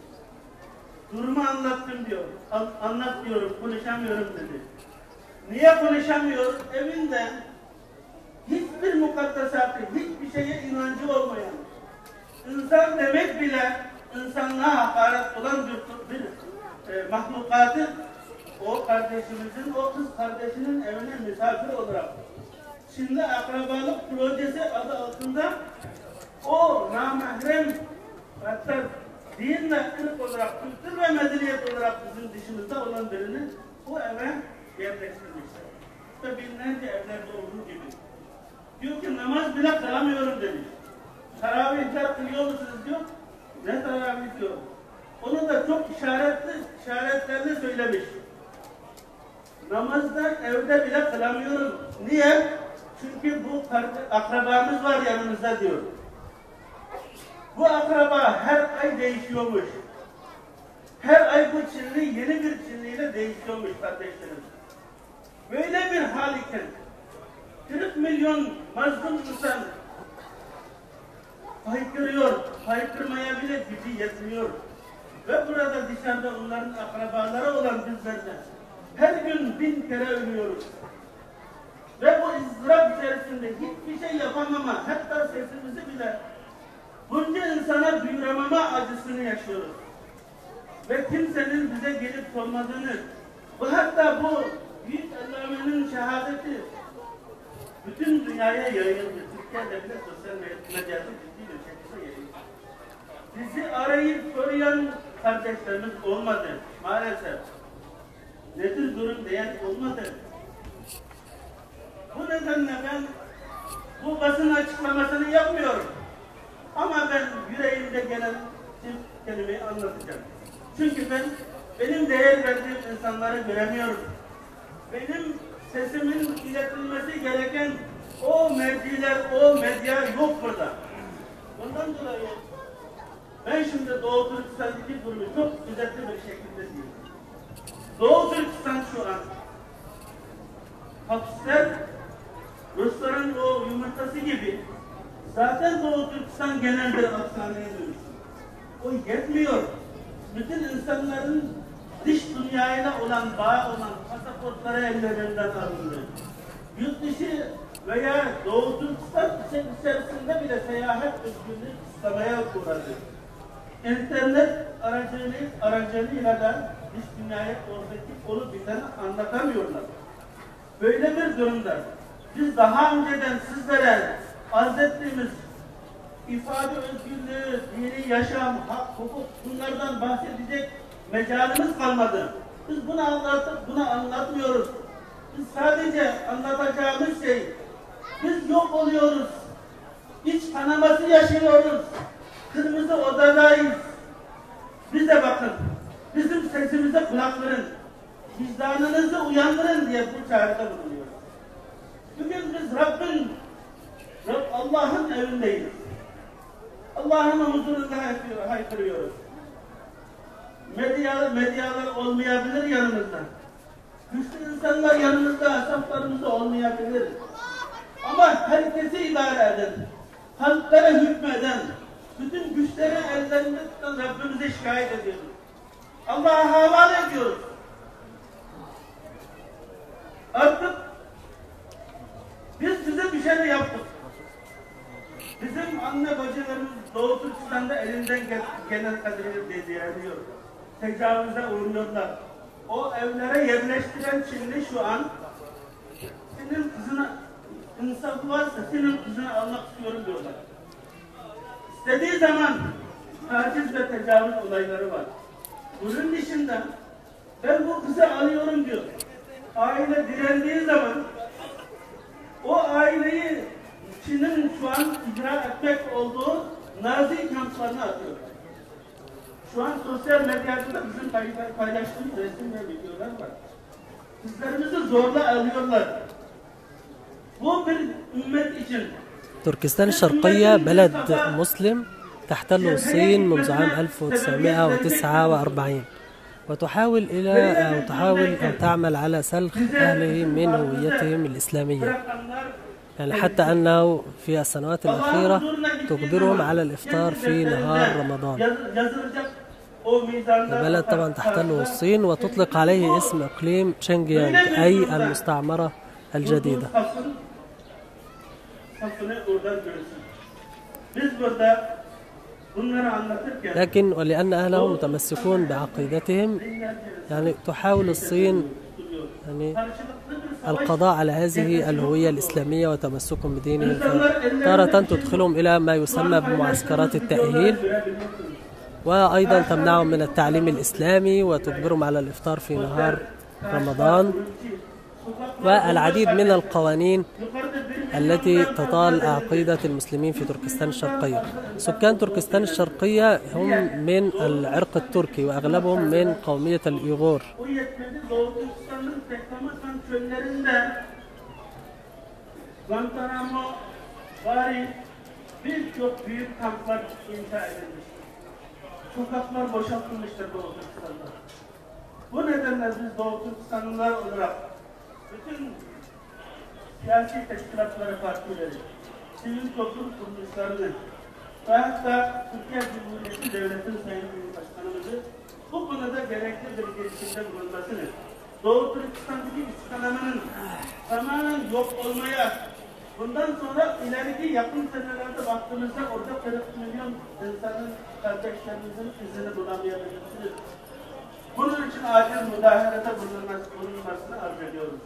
Durumu anlattım diyor, anlat diyorum, konuşamıyorum dedi. Niye konuşamıyor? Evinde hiçbir mukaddesatı, hiçbir şeye inancı olmayan, insan demek bile insanlığa hakaret olan bir mahlukatı o kardeşimizin, o kız kardeşinin evine misafir olarak şimdi akrabalık projesi adı altında o namahrem hatta din ve ırk olarak, kültür ve medeniyet olarak bizim dışımızda olan birini o eve yerleştirmişler. Ve binlerce evlerde olduğu gibi. Diyor ki namaz bile kılamıyorum demiş. Teravihler kılıyor musunuz diyor. Ne teravih diyor. Onu da çok işaretlerini söylemiş. Namazda evde bile kılamıyorum. Niye? Çünkü bu akrabamız var yanımızda diyor. Bu akraba her ay değişiyormuş. Her ay bu Çinli yeni bir Çinliyle değişiyormuş kardeşlerim. Böyle bir hal iken 40 milyon mazlum insan haykırıyor, haykırmaya bile gücü yetmiyor. Ve burada dışarıda onların akrabaları olan bizlerle her gün 1000 kere ölüyoruz. Ve bu ızdırap içerisinde hiçbir şey yapamama, hatta sesimizi bile bunca insana duyuramama acısını yaşıyoruz. Ve kimsenin bize gelip sormadığını, ve hatta bu büyük Allame'nin şehadeti bütün dünyaya yayıldı. Türkiye'de bile sosyal medyada ciddi bir şekilde yayıldı. Bizi arayıp soruyan kardeşlerimiz olmadı maalesef. Nedir durum diyen olmadı. Bu nedenle ben bu basın açıklamasını yapmıyorum. Ama ben yüreğimde gelen kelimeyi anlatacağım. Çünkü benim değer verdiğim insanları göremiyorum. Benim sesimin iletilmesi gereken o merciler, o medya yok burada. Bundan dolayı ben şimdi Doğu Türkistan'daki durumu çok güzelli bir şekilde diyeyim. Doğu Türkistan şu an hapisler Rusların o yumurtası gibi zaten Doğu Türkistan genel bir hapishaneye dönüştü. O yetmiyor. Bütün insanların dış dünyayla olan bağ olan pasaportları ellerinden alındı. Yurt dışı veya Doğu Türkistan içerisinde bile seyahat özgürlüğü kısıtlamaya uğradı. İnternet aracılığıyla da dış dünyaya oradaki olup biteni anlatamıyorlar. Böyle bir durumda biz daha önceden sizlere arz ettiğimiz ifade özgürlüğü, dini yaşam, hak, hukuk bunlardan bahsedecek mecalimiz kalmadı. Biz bunu anlatmıyoruz. Biz sadece anlatacağımız şey, biz yok oluyoruz. İç kanaması yaşıyoruz. Kırmızı odadayız. Bize bakın. Bizim sesimize kulak verin. Vicdanınızı uyandırın diye bu çağrıda bulunuyoruz. Bugün biz Allah'ın evindeyiz. Allah'ın huzurunda haykırıyoruz. Medyalar olmayabilir yanımızda. Güçlü insanlar yanımızda, asaplarımızda olmayabilir. Ama herkesi idare eden, halklara hükmeden, bütün güçleri ellerinde tutan Rabbimize şikayet ediyoruz. Allah'a havale ediyoruz. Artık biz size bir şey yaptık. Bizim anne bacılarımız Doğu Türkistan'da elinden gelen kadarıyla diyemiyor. Tecavüze uğruyorlar. O evlere yerleştiren Çinli şu an senin kızına insaf varsa senin kızını almak istiyorum diyorlar. İstediği zaman taciz ve tecavüz olayları var. Bunun dışında ben bu kızı alıyorum diyor. Aile direndiği zaman o aileyi Çin'in şu an icra etmek olduğu Nazi kamplarına atıyor. Şu an sosyal medyada da bizim paylaştığımız resim ve videolar var. Kızlarımızı zorla alıyorlar. Bu bir ümmet için.
تركستان الشرقية بلد مسلم تحتله الصين منذ عام 1949 وتحاول أو تعمل على سلخ أهله من هويتهم الإسلامية. يعني حتى أنه في السنوات الأخيرة تجبرهم على الإفطار في نهار رمضان. البلد طبعا تحتله الصين وتطلق عليه اسم إقليم شنجيانج أي المستعمرة الجديدة. لكن ولأن أهلهم متمسكون بعقيدتهم يعني تحاول الصين يعني القضاء على هذه الهوية الإسلامية وتمسكهم بدينهم، تارة تدخلهم إلى ما يسمى بمعسكرات التأهيل، وأيضا تمنعهم من التعليم الإسلامي وتجبرهم على الإفطار في نهار رمضان، والعديد من القوانين التي تطال عقيدة المسلمين في تركستان الشرقية. سكان تركستان الشرقية هم من العرق التركي وأغلبهم من قومية الإيغور.
Sokaklar boşaltılmıştır Doğu Türkistan'da. Bu nedenle biz Doğu Türkistanlılar olarak bütün siyasi teşkilatları, partileri, sivil toplum kuruluşlarını ve hatta Türkiye Cumhuriyeti Devleti'nin Sayın Cumhurbaşkanımızı bu konuda gerekli bir girişimde bulunmasını, Doğu Türkistan'daki istiklamanın tamamen yok olmaya, bundan sonra ileriki yakın senelerde baktığımızda orada 40 milyon insanın, kardeşlerimizin izini bulamayabilirsiniz. Bunun için acil müdahalede bulunmasını arz ediyoruz.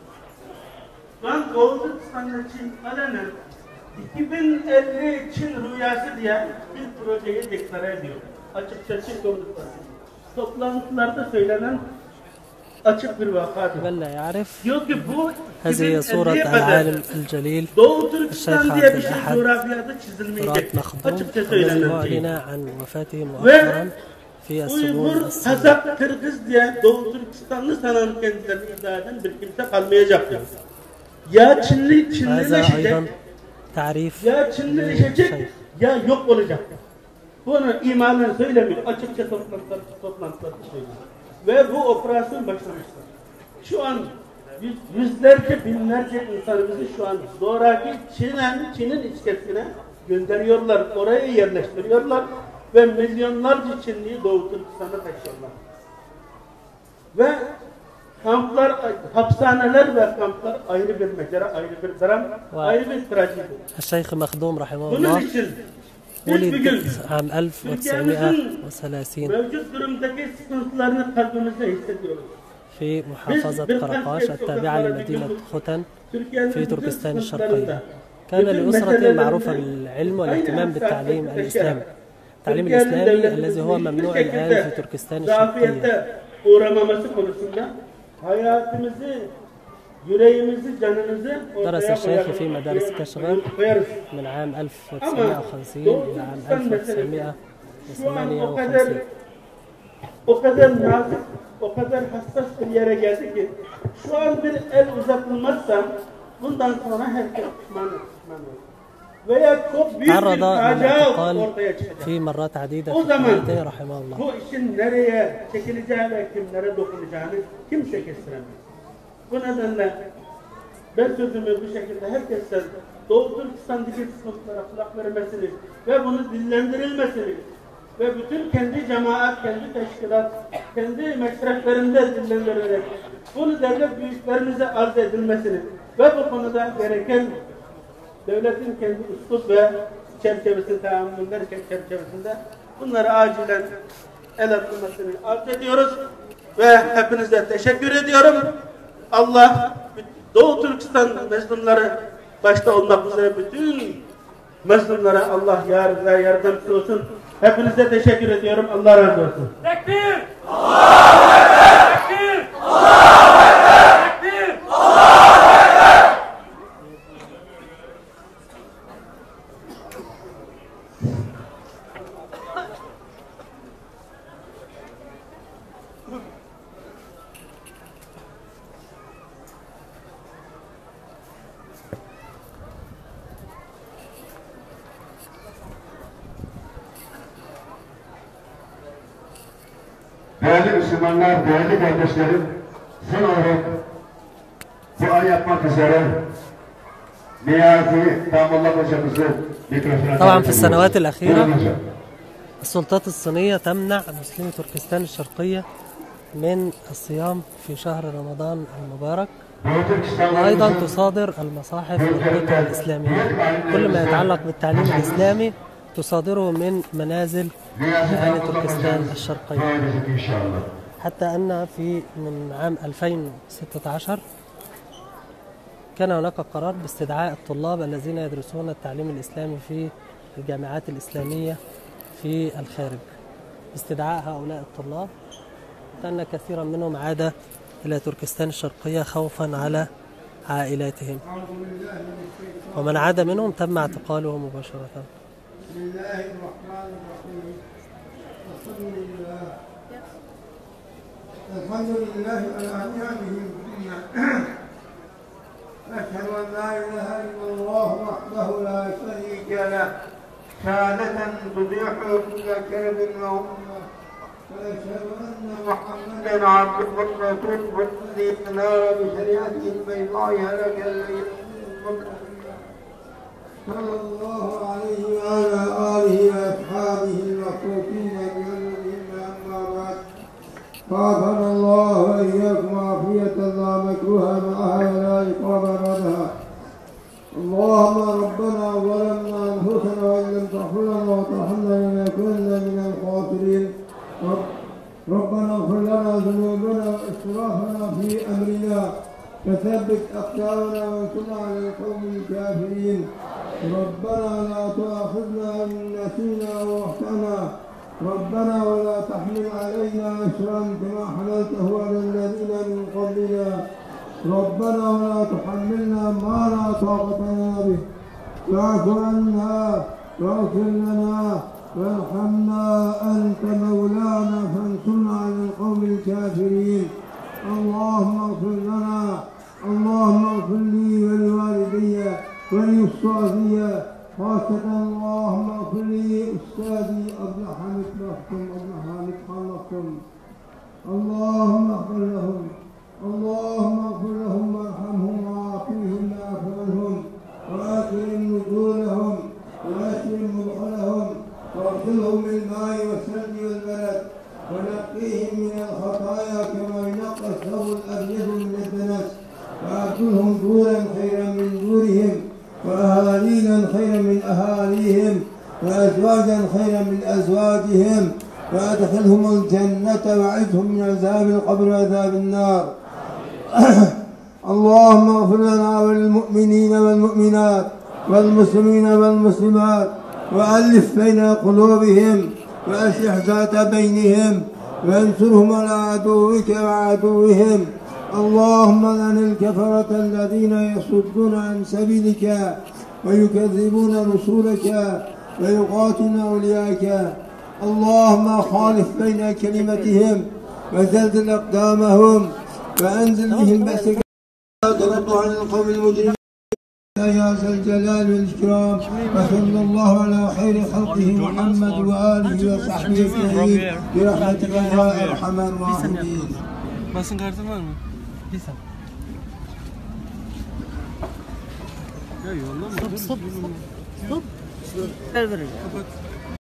Şu an Doğu Türkistan'da Çin alenen 2050 Çin rüyası diye bir projeyi deklare ediyor. Açıkça Çin Komünist toplantılarda söylenen açık bir vakadır. Diyor ki bu
هذه هي صورة العالم الجليل الشيخ عبد الأحد برات مخدوم الذي أعلن عن وفاته مؤخرا في السجون
Kazak, Kırgız diye Doğu Türkistanlı sanan kendilerini iddia eden bir kimse kalmayacak diyor. Ya Çinlileşecek, ya Çinlileşecek, ya yok olacak. Bunu imanen söylemiyor, açıkça toplantılarda söylüyor. Ve bu operasyon başlamıştır. Şu an yüzlerce, binlerce insanımızı şu an zoraki Çin'in içerisine gönderiyorlar, oraya yerleştiriyorlar ve milyonlarca Çinliyi Doğu Türkistan'a taşıyorlar.
Ve kamplar, hapishaneler ve kamplar ayrı bir mecra, ayrı bir dram, ayrı bir trajedi.
الشيخ مخدوم رحمه
Bunun
الله
için biz bugün
ولد عام 1930
mevcut durumdaki sıkıntılarını kalbimizde hissediyoruz.
في محافظة قرقاش التابعة لمدينة ختن في تركستان الشرقية. كان لأسرة معروفة بالعلم والاهتمام بالتعليم الإسلامي. التعليم الإسلامي الذي هو ممنوع الآن في تركستان الشرقية.
uğramaması konusunda hayatımızı, yüreğimizi, canımızı
درس الشيخ في مدارس كشغر من عام 1950 إلى عام 1958.
O kadar nazik, o kadar hassas bir yere geldi ki şu an bir el uzatılmazsa bundan sonra herkes pişman olur. Veya çok büyük bir
تعرض
facia
للاعتقال
ortaya çıkacak.
في مرات عديدة
O
في
zaman
حياته رحمه الله.
bu işin nereye çekileceği ve kimlere dokunacağını kimse kestiremez. Bu nedenle ben sözümü bu şekilde herkesten Doğu Türkistan'daki sıkıntılara kulak vermesini ve bunu dillendirilmesini ve bütün kendi cemaat, kendi teşkilat, kendi meşreflerinde dillendirilerek bunu devlet büyüklerimize arz edilmesini ve bu konuda gereken devletin kendi üslup ve çerçevesinde, tahammüller çerçevesinde bunları acilen el atılmasını arz ediyoruz ve hepinize teşekkür ediyorum. Allah Doğu Türkistan Müslümanları başta olmak üzere bütün Müslümanlara Allah yar ve yardımcısı olsun. Hepinize teşekkür ediyorum. Allah razı olsun.
Tekbir! Allahu Ekber! Tekbir! Allahu Ekber! Tekbir! Allahu Ekber!
Değerli Müslümanlar, değerli kardeşlerim, son olarak dua yapmak üzere Niyazi Damullah hocamızı mikrofona
طبعا في السنوات
Buyurun
الأخيرة
hocam.
السلطات الصينية تمنع مسلمي تركستان الشرقية من الصيام في شهر رمضان المبارك، وأيضا تصادر المصاحف والكتب الإسلامية. كل ما يتعلق بالتعليم الإسلامي تصادره من منازل أهالي تركستان الشرقية. حتى أن من عام 2016 كان هناك قرار باستدعاء الطلاب الذين يدرسون التعليم الإسلامي في الجامعات الإسلامية في الخارج، باستدعاء هؤلاء الطلاب، لأن كثيرا منهم عاد إلى تركستان الشرقية خوفا على عائلاتهم، ومن عاد منهم تم اعتقاله مباشرة.
بسم الله الرحمن الرحيم. الحمد لله على نعمه الدنيا. أشهد أن لا إله إلا الله وحده لا شريك له شهادة تبيح كل كرب وأمة، وأشهد أن محمدا عبده ورسوله والذي نار بشريعته البيضاء هلك الليل صلى الله عليه وعلى آله وأصحابه المخلوقين بأمرهم. أما بعد، قابلنا الله وإياكم عافية لا مكروه معها ولا عقاب بعدها. اللهم ربنا ظلمنا أنفسنا وإن لم تغفر لنا وترحمنا لنكونن من الخاسرين. ربنا اغفر لنا ذنوبنا وإسرافنا في أمرنا فثبت أقدامنا وانصرنا على القوم الكافرين. ربنا لا تؤاخذنا إن نسينا واخطأنا. ربنا ولا تحمل علينا إصرا كما حملته على الذين من قبلنا. ربنا ولا تحملنا ما لا طاقة لنا به. واعف عنا واغفر لنا وارحمنا أنت مولانا فانصرنا على القوم الكافرين. اللهم اغفر لنا، اللهم اغفر لي ولوالدي ولأستاذي خاصة. اللهم اغفر لي أستاذي أبو حامد مختم، أبو حامد خلقكم. اللهم اغفر لهم، اللهم اغفر لهم وارحمهم وعافيهم واعف عنهم وأكرم نزولهم وأكرم مدخلهم واغسلهم بالماء والثلج والبرد ونقيهم من الخطايا كما وأبيض من البنات وأبدلهم دورا خيرا من دورهم وأهالينا خيرا من أهاليهم وأزواجا خيرا من أزواجهم وأدخلهم الجنة وأعذهم من عذاب القبر وعذاب النار. اللهم اغفر لنا وللمؤمنين والمؤمنات والمسلمين والمسلمات وألف بين قلوبهم وأصلح ذات بينهم وانصرهم على عدوك وعدوهم. اللهم لعن الكفرة الذين يصدون عن سبيلك ويكذبون رسولك ويقاتلون أولياءك. اللهم خالف بين كلمتهم وزلزل أقدامهم وأنزل بهم بأسك ترد عن القوم المجرمين يا ذا الجلال والإكرام. وصلى الله على خير خلقه محمد وآله وصحبه أجمعين برحمتك يا أرحم الراحمين.
Basın kartın var mı? Bir saniye. Ya yolla mı? Stop. Ver vereyim. Kapat.